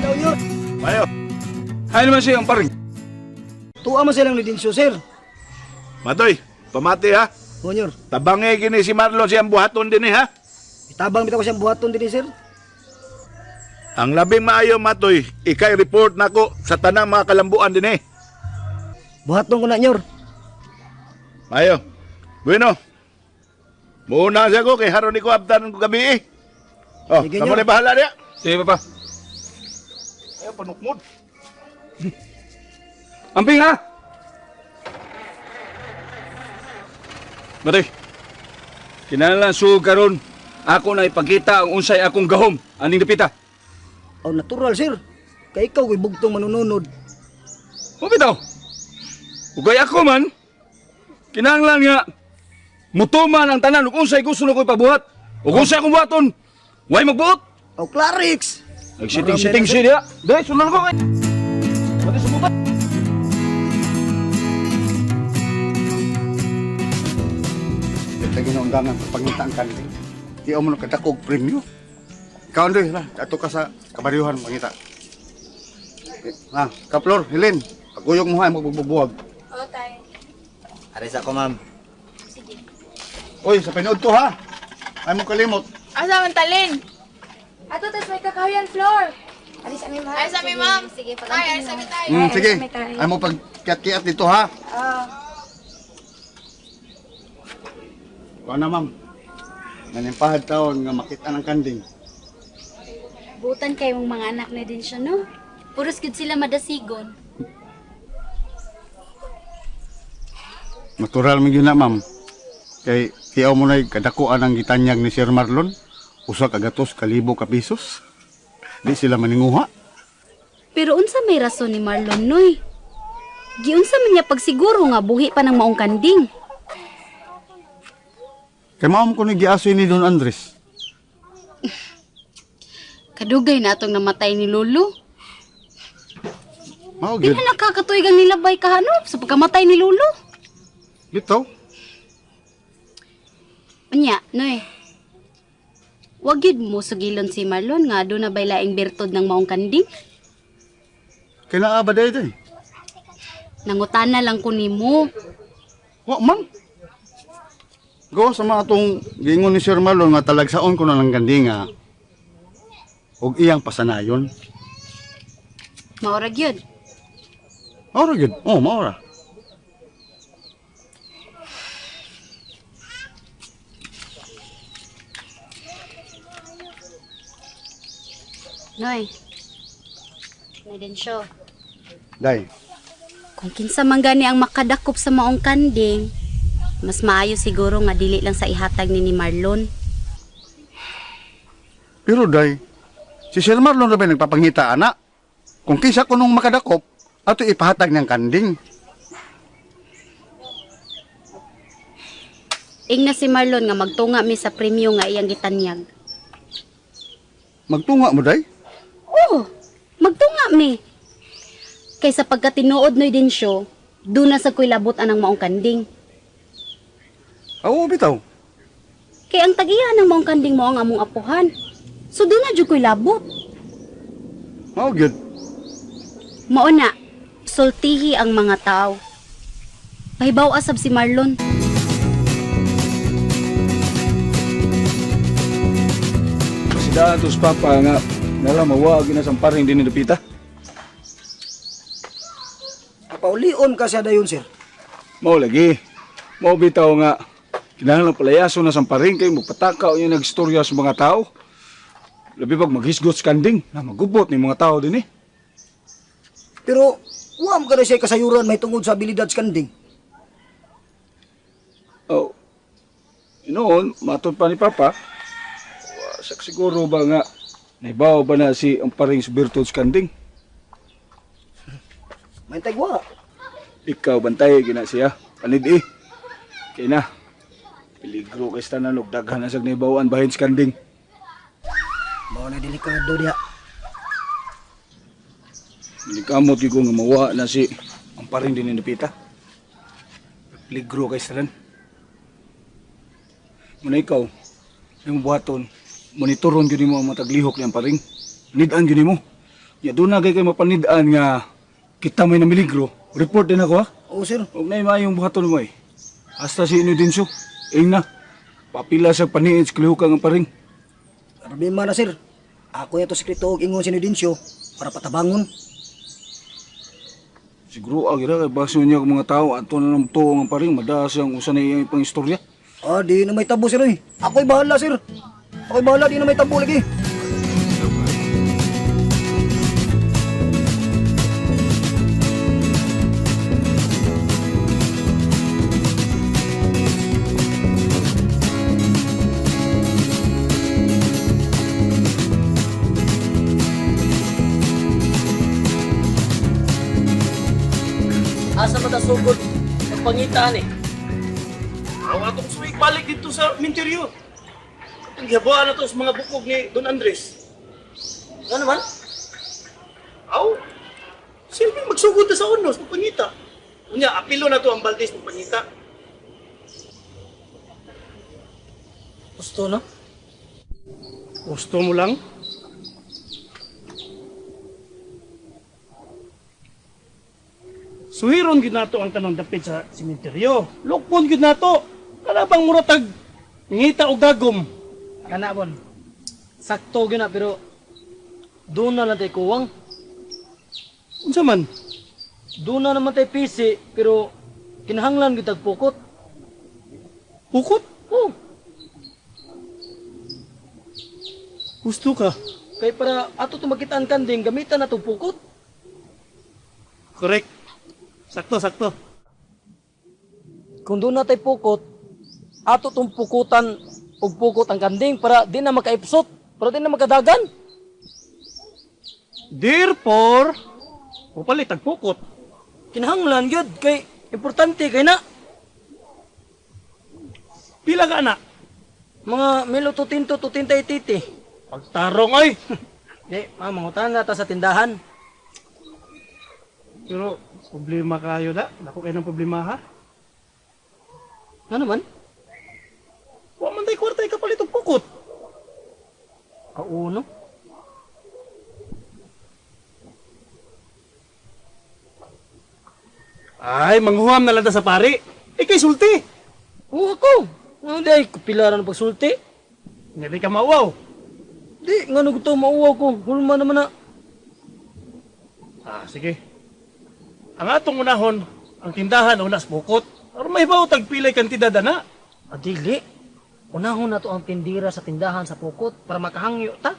Daw yun. Mayo. Ay naman siya ang paring. Tuwa man silang ni Dinsyo, sir. Matoy, pamati ha. Honyor, Tabangi kini si Marlon siyang buhaton din eh, ha. itabang bitaw ko siyang buhaton din eh, sir. Ang labing maayo Matoy, ikay report nako sa tanang mga kalambuan din eh. Buhaton ko na, nyor. Mayo. Bueno. Muna siya ko kay haron ni ko abtan ko gabi eh. Oh, Sige, kamo nyo. na bahala niya. Sige, Papa. Ay, panukmod. Amping ha! Matoy, kinahanglan sugod karon ako na ipakita ang unsay akong gahom aning dapita. Oh, natural, sir. Kay ikaw ko'y bugtong manununod. Mo bitaw. Ugay ako man, kinahanglan nga mutuman ang tanan ug unsay gusto nako ipabuhat. Ug unsay akong buhaton, way magbuot. Oh, Clarix! Nagsiting-siting siya diha. Dili, sunan ko kay. Pati sumubat. Kita ginaundangan pagpangita ang kanding. Di mo nakadakog premyo. Ikaw, Andoy, na, ato ka sa kabaryuhan pangita. Ah, Kaplor, Helen, paguyog mo ha, magbubuwag. Oo, tay. Aris ako, ma'am. Sige. Uy, sa pinood to ha. Ay mo kalimot. Asa man talin? Ato, tas may kakahuyan floor. Alis ami, ma'am. Alis ami, ma'am. Sige, pag Tay, alis ami tay. Sige. Ay mo pagkiat-kiat dito ha. Oo. Kuha na, ma'am. Nanimpahad taon nga makita ng kanding. Butan kay mong mga anak na din siya, no? Puros gud sila madasigon. Natural man yun na, ma'am. Kay tiyaw mo na'y kadakuan ang gitanyag ni Sir Marlon. Usa ka gatos, kalibo ka pesos. Di sila maninguha. Pero unsa may rason ni Marlon, noy? Giunsa man niya pagsiguro nga buhi pa ng maong kanding. Kay maom ko ni giasoy ni Don Andres. Kadugay na atong namatay ni Lolo. Mao gyud. Pila nakakatuig ang nilabay kahanop sa pagkamatay ni Lolo. Bitaw. Unya, noy. Wag gyud mo sugilon si Marlon nga doon na bay laing bertod ng maong kanding. Kay naa ba day day? Nangutana lang ko nimo. Wa man. Gawa sa mga atong giingon ni Sir Marlon nga talagsaon ko na ng kandinga. Og iyang pasanayon. Maura gyud. Maura gyud. Oh, maura. Noy. Noy din siya. Day. Kung kinsa man gani ang makadakop sa maong kanding, mas maayo siguro nga dili lang sa ihatag ni Marlon. Pero day, si Sir Marlon ra ba nagpapangita ana? Kung kinsa ko nung makadakop, ato ipahatag niyang kanding. Ingna si Marlon nga magtunga mi sa premyo nga iyang gitanyag. Magtunga mo day? Oo, magtunga mi. Kaysa pagkatinuod noy din siyo, doon na sa ko'y labot anang maong kanding. Oo, bitaw. Kay ang tagiya ng maong kanding mo ang among apuhan. So doon na jud ko'y labot. Mao gyud. Mao na, sultihi ang mga tao. Pahibaw asab si Marlon. Pasidaan to sa Papa nga nala mawa gina sa paring din ni dapita. Napaulion ka siya dayon, sir. Mao lagi. Mao bitaw nga kinahanglan palayaso na sa paring kay magpatakaw niya nagstorya sa mga tao. Labi pag maghisgot sa kanding na magubot ni mga tao din eh. Pero, wa mo ka na siya kasayuran may tungod sa abilidad sa kanding. Oh. Noon, matod pa ni Papa, sak siguro ba nga naibaw ba na si ang paring sa Bertol sa kanding? May tagwa. Ikaw bantay gina siya. Panid eh. Kay na. Peligro kay sa tanan og daghan na sag naibawan bahin sa kanding. Mao na delikado diha. Manikamot gyud ko nga mawa na si ang paring din ni Napita. Peligro kay sa tanan. Muna ikaw, yung buhaton, monitoron gyud nimo ang mga taglihok niyang paring. Nidan gyud nimo. Ya doon na kay mapanid-an nga kita may namiligro. Report din ako ha. Oo, sir. Huwag na maayong buhaton mo eh. Hasta si Inudinso. Ing na. Papila sa paniid sa kalihukan ang paring. Problema na, sir. Ako yato sekreto og ingon si Nudencio para patabangon. Siguro agira kay baso niya ang mga tao ato na lang tuong ang paring madaas ang usa na iyang ipang istorya. Ah, di na may tabo, sir. Oy. Ako'y bahala, sir. Ako'y bahala, di na may tabo lagi. Asa man ta sugod ang pangitaan eh. Ang atong suwig balik dito sa minteryo. Ang gihabuan na to sa mga bukog ni Don Andres. Ano naman? Aw, silbi magsugod na sa unos, magpangita. Unya, apilo na to ang Valdez magpangita. Gusto no? Gusto mo lang? Suhiron gyud nato ang tanang dapit sa sementeryo. Lukpon gyud nato. Kana bang muratag ngita og dagom? Kana bon. Sakto gyud na pero doon na lang tay kuwang. Unsa man? Doon na naman tay PC pero kinahanglan gyud tag pukot. Pukot? Oh, Gusto ka? kay para ato to makitaan kanding gamitan na tong pukot. Correct. Sakto, sakto. Kung doon na tay pukot, ato tong pukutan og pukot ang kanding para di na makaipsot, para di na makadagan. Therefore, pupalit ang pukot. Kinahanglan gyud kay importante kay na Pila ka na? mga milo tutinto tutinta ititi. Pagtarong ay. Di, ma mangutan na ta sa tindahan. Pero problema kayo na. Dako kayo ng problema ha. Ano man? Wa man tay kwarta kapalit og pukot. Kauno. Ay, manghuam na lang ta sa pari. Ikay sulti. Oo ako. Ano di ay kapila na pagsulti. Hindi ka mauaw. Di, nga gusto mauwaw ko. Hulma naman na. Ah, sige. Ang atong unahon, ang tindahan una sa pukot. Aron may bawo tag pilay kantidad ana. Adili. Unahon na to ang tindira sa tindahan sa pukot para makahangyo ta.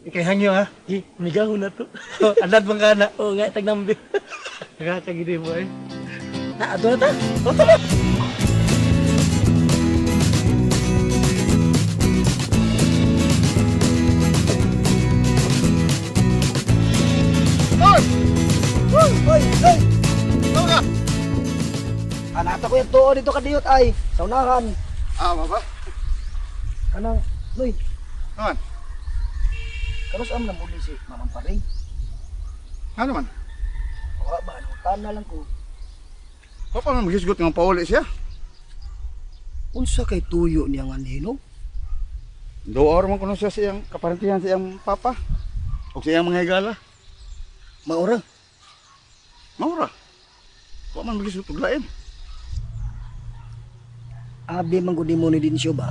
Ikay hangyo ha. Di, migahon na to. Anad man ka na. Oo nga, tagnambi. Nakakagidi mo eh. Na, ato na ta. O, tara. Oy, oy! Anata ko yung tuo dito kadiyot ay sa unahan. Ah, baba. Kanang, Noy, Naman. karos am na muli si Mamang Paring. Ano man? Wa ba, anong na lang ko. Pa pa man maghisgot nga pauli siya. Unsa kay tuyo niya nga nino? Door man kuno siya sa iyang kaparintihan sa iyang papa. O sa iyang mga higala. Maura, Maura. Wa man maghisgot og lain. abi man gud nimo ni Dinsyo ba?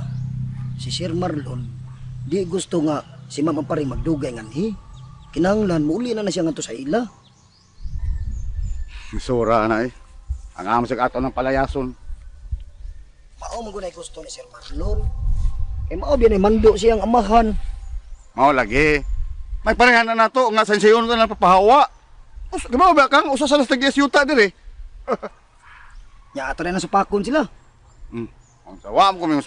Si Sir Marlon, di gusto nga si Mamang Paring magdugay nganhi. Kinahanglan muuli na na siya ngadto sa ila. Misura na eh. Ang amo sa ato ng palayason. Mao man gud ay gusto ni Sir Marlon. Kay mao biyan ay mando siyang amahan. Mao lagi. May parehan na nato nga sa insayon na papahawa. Us, di ba ba kang usa sa las tag yuta dire. Nya ato na supakon sila. Ang sawa mo kami mas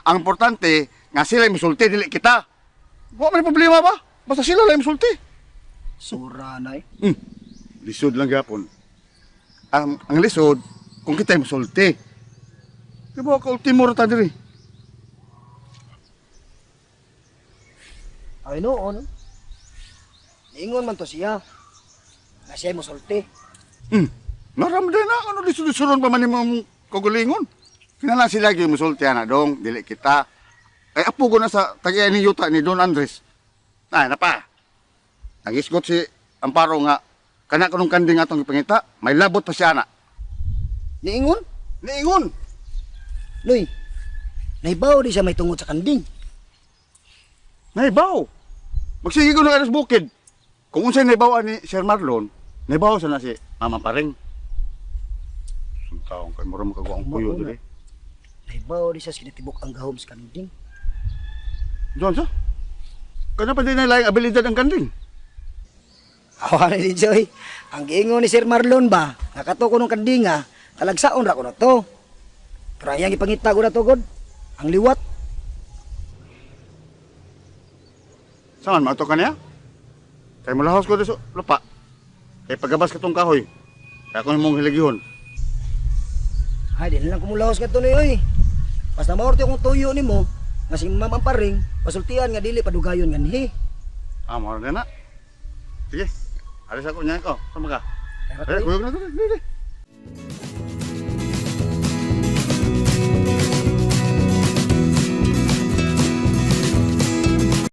Ang importante nga sila yung musulti dili kita. Wa man problema ba? Basta sila lang yung musulti. Sura na eh. Lisod lang gyapon. Ang lisod kung kita yung musulti. Di ba ka ultimo ra ta diri? Ay noon. Niingon man to siya. Nga siya mosulti. Naramdaman na ano lisod-lisoron pa man imong kagulingon. Kinahanglan sila gyud musulti ana dong dili kita. Ay apo ko na sa tag ni yuta ni Don Andres. Ay na pa. Ang isgot si Amparo nga kana kanong kanding atong gipangita, may labot pa siya ana. Niingon? Niingon. Noy, nahibaw di siya may tungod sa kanding. Naibaw. Magsige ko na sa bukid. Kung unsay naibaw ani Sir Marlon, naibaw sa na si Mama Paring. Ang taong kay mura makagawa ang puyo Mauna. diri. Nahibaw di siya sinatibok ang gahom sa kanding. Diyan sa? Kana pa din na laing abilidad ang kanding. Awa ni Joy. Ang giingon ni Sir Marlon ba, nakato ko nung kanding ah, talagsaon ra ko na to. Pero ang iyang ipangita ko na to, God. Ang liwat. Saan man ka niya? Kay mulahos ko sa lupa. Kay pagabas katong kahoy. Kay ako nimong hiligihon. Ay, di na lang kumulahos ka to ni oy. Basta maorti akong tuyo nimo, nga si Ma'am Amparing, pasultian nga dili padugayon nganhi. Ah, mao na na. Sige. Alis ako niya ko. Sama ka. Tara, Eh, Toy. kuyog na to. Dili.